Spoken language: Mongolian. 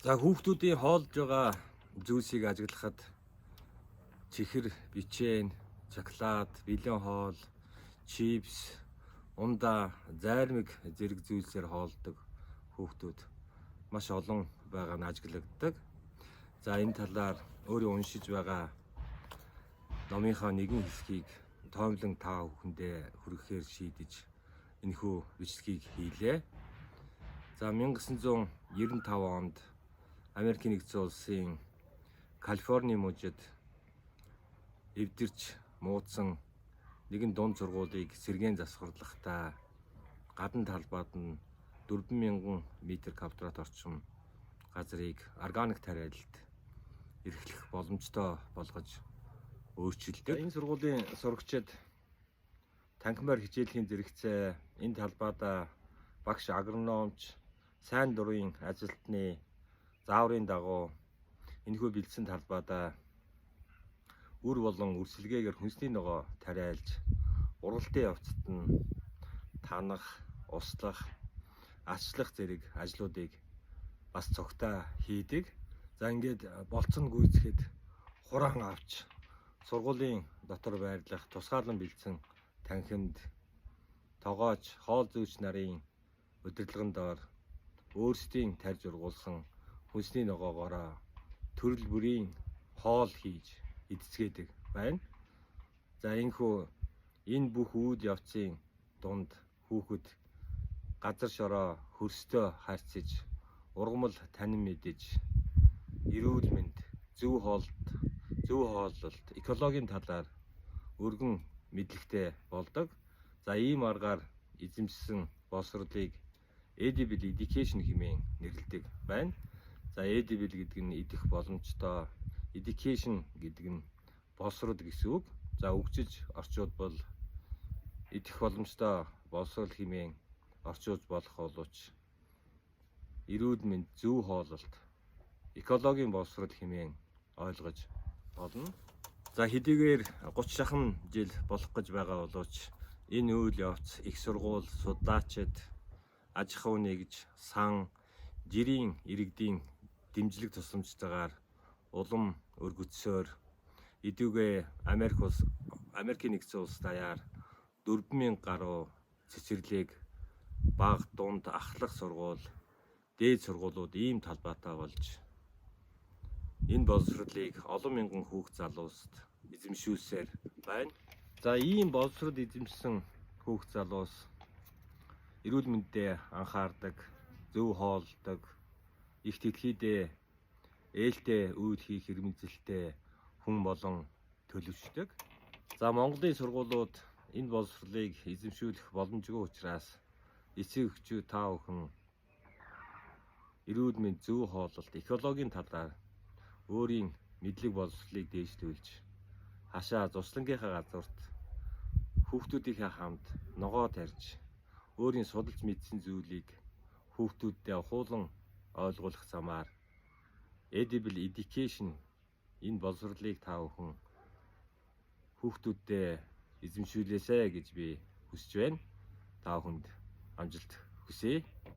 За, хүүхдүүдийн хоолж байгаа зүйлсийг ажиглахад чихэр, бичээн, шоколад, бэлэн хоол, чипс, ундаа, зайрмаг зэрэг зүйлсээр хоолдог хүүхдүүд маш олон байгаа нь ажиглагддаг. За, энэ талаар өөрөө уншиж байгаа номынхоо нэгэн хэсгийг тоомлон та бүхэндээ хүргэхээр шийдэж энэхүү бичлэгийг хийлээ. За, 1995 онд Америкийн нэгдсэн улсын Калифорни мужид эвдэрч муудсан нэгэн дунд сургуулийг сэргээн засварлахдаа гадна талбайд нь 4000 метр квадрат орчим газрыг органик тариалалт эрхлэх боломжтой болгож өөрчилдөг. Энэ сургуулийн сурагчид танхимаар хичээлхийн зэрэгцээ энэ талбайдаа багш, агрономч, сайн дурын ажилтны зааврын дагуу энэхүү бэлдсэн талбайдаа үр болон өрсөлгээгээр хүнсний ногоо тариалж, ургалтын явцад нь танах, услах, асчлах зэрэг ажлуудыг бас цогтой хийдэг. За, ингээд болцсон гүйцэхэд хураан авч сургуулийн дотор байрлах тусгаарлан бэлдсэн танхимд тогооч, хоол зүйч нарын удирдлагын доор өөрсдийн тарьж ургуулсан хүнсний ногоогоороо төрөл бүрийн хоол хийж идцгээдэг байна. За, энэхүү энэ бүх үйл явцын дунд хүүхэд газар шороо хөрстөө харьцаж, ургамал танин мэдэж, эрүүл мэнд, зөв хоолт, зөв хооллолт, экологийн талаар өргөн мэдлэгтэй болдог. За, ийм аргаар эзэмшсэн боловсролыг Edible Education хэмээн нэрлэдэг байна. За, edible гэдэг нь идэх боломжтой, education гэдэг нь боловсрол гэсэн үг. За, үгчилж орчуулбал идэх боломжтой боловсрол хэмээн орчуулж болох боловч эрүүл мэнд, зөв хооллолт, экологийн боловсрол хэмээн ойлгож болно. За, хэдийгээр 30 шахан жил болох гэж байгаа боловч энэ үйл явц их сургууль, судлаачид, аж ахуй нэгж, сан, жирийн иргэдийн дэмжлэг тусламжтайгаар улам өргөцсөөр эдүүгээ Америк улс, Америкийн нэгдсэн улс даяар 4000 гаруй цэцэрлэг, бага, дунд, ахлах сургууль, дээд сургуулиуд ийм талбайтай болж энэ боловсролыг олон мянган хүүхд залууст эзэмшүүлсээр байна. За, ийм боловсрол эзэмшсэн хүүхд залуус эрүүл мэндэд анхаардаг, зөв хооллодог, их дэлхийдээ ээлтэй үйл хийх эрмэлзэлтэй хүн болон төлөвшдөг. За, Монголын сургуулиуд энэ боловсролыг эзэмшүүлэх боломжгүй учраас эцэг эхчүүд та бүхэн эрүүл мэнд, зөв хооллолт, экологийн талаар өөрийн мэдлэг боловсролыг дээшлүүлж хашаа зуслангийнхаа газарт хүүхдүүдийнхээ хамт ногоо тарьж, өөрийн судалж мэдсэн зүйлийг хүүхдүүддээ ухуулан ойлгуулах замаар Edible Education энэ боловсролыг та бүхэн хүүхдүүддээ эзэмшүүлээсэй гэж би хүсэж байна. Та бүхэнд амжилт хүсье.